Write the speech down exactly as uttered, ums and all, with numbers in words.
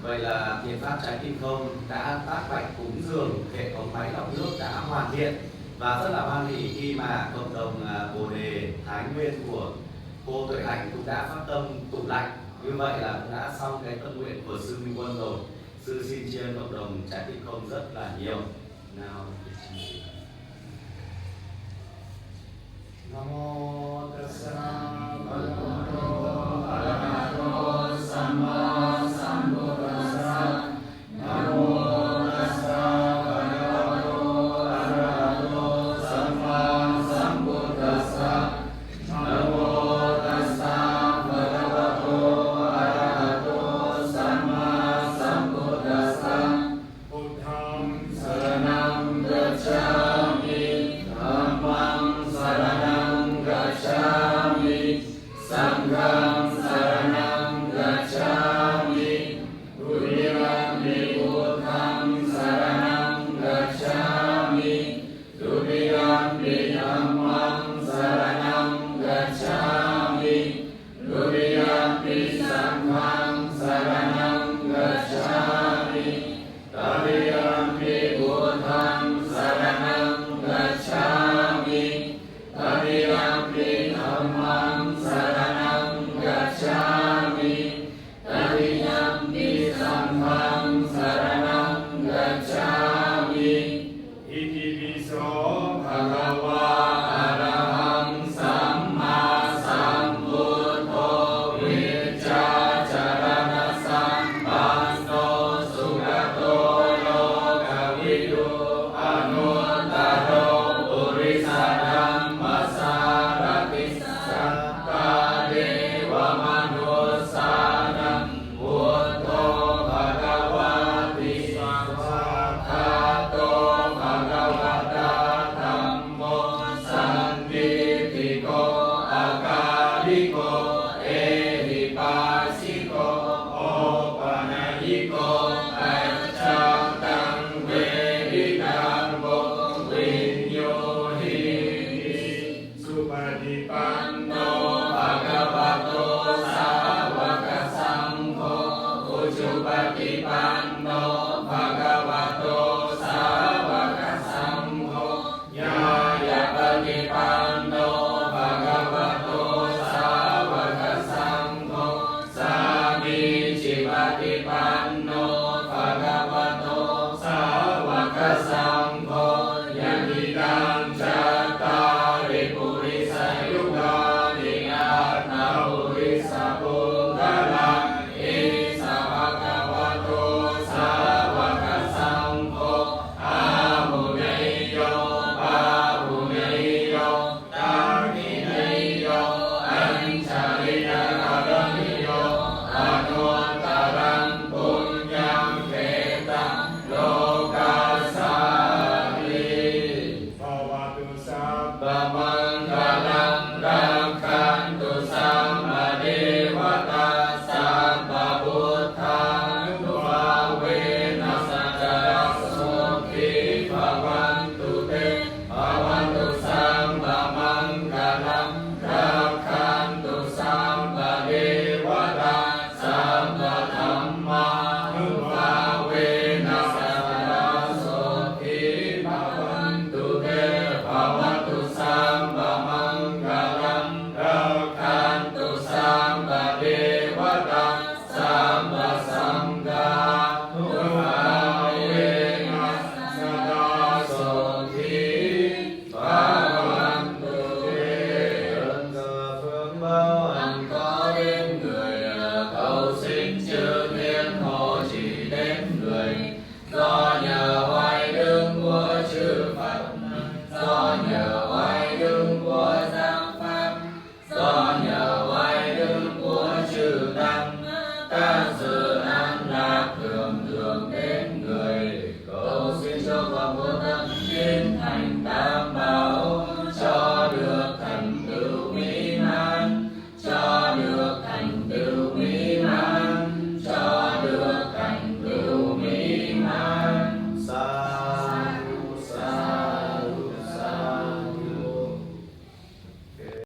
Vậy là thiện pháp Trái Tim Không đã tác bệnh cúng dường, hệ thống máy lọc nước đã hoàn thiện và rất là hoan hỉ khi mà cộng đồng, à, Bồ Đề Thái Nguyên của cô Tuệ Hạnh cũng đã phát tâm tủ lạnh. Như vậy là cũng đã xong cái tâm nguyện của sư Minh Quân rồi. Sư xin tri ân cộng đồng Trái Tim Không rất là nhiều. Nào, Namo tassa bhagavato arahato sammāsambuddhassa. Namo tassa bhagavato arahato sammāsambuddhassa. Namo tassa bhagavato arahato sammāsambuddhassa. Buddhaṃ saraṇaṃ gacchāmi. Dhammaṃ saraṇaṃ gacchāmi. Saṅghaṃ saraṇaṃ gacchāmi. Dutiyampi buddhaṃ saraṇaṃ gacchāmi. Dutiyampi dhammaṃ saraṇaṃ gacchāmi. Dutiyampi saṅghaṃ saraṇaṃ gacchāmi. Tatiyampi buddhaṃ saraṇaṃ gacchāmi. Tatiyampi dhammaṃ saraṇaṃ gacchāmi. Tatiyampi saṅghaṃ saraṇaṃ gacchāmi. Itipi so bhagavā arahaṃ sammāsambuddho vijjācaraṇasampanno sugato lokavidū anuttaro purisadammasārathi satthā devamanussānaṃ buddho bhagavāti. Svākkhāto bhagavatā dhammo sandiṭṭhiko akāliko ehipassiko opanayiko paccattaṃ veditabbo viññūhīti. Supaṭipanno bhagavato sāvakasaṅgho, ujupaṭipanno bhagavato sāvakasaṅgho, ñāyapaṭipanno bhagavato sāvakasaṅgho, sāmīcipaṭipanno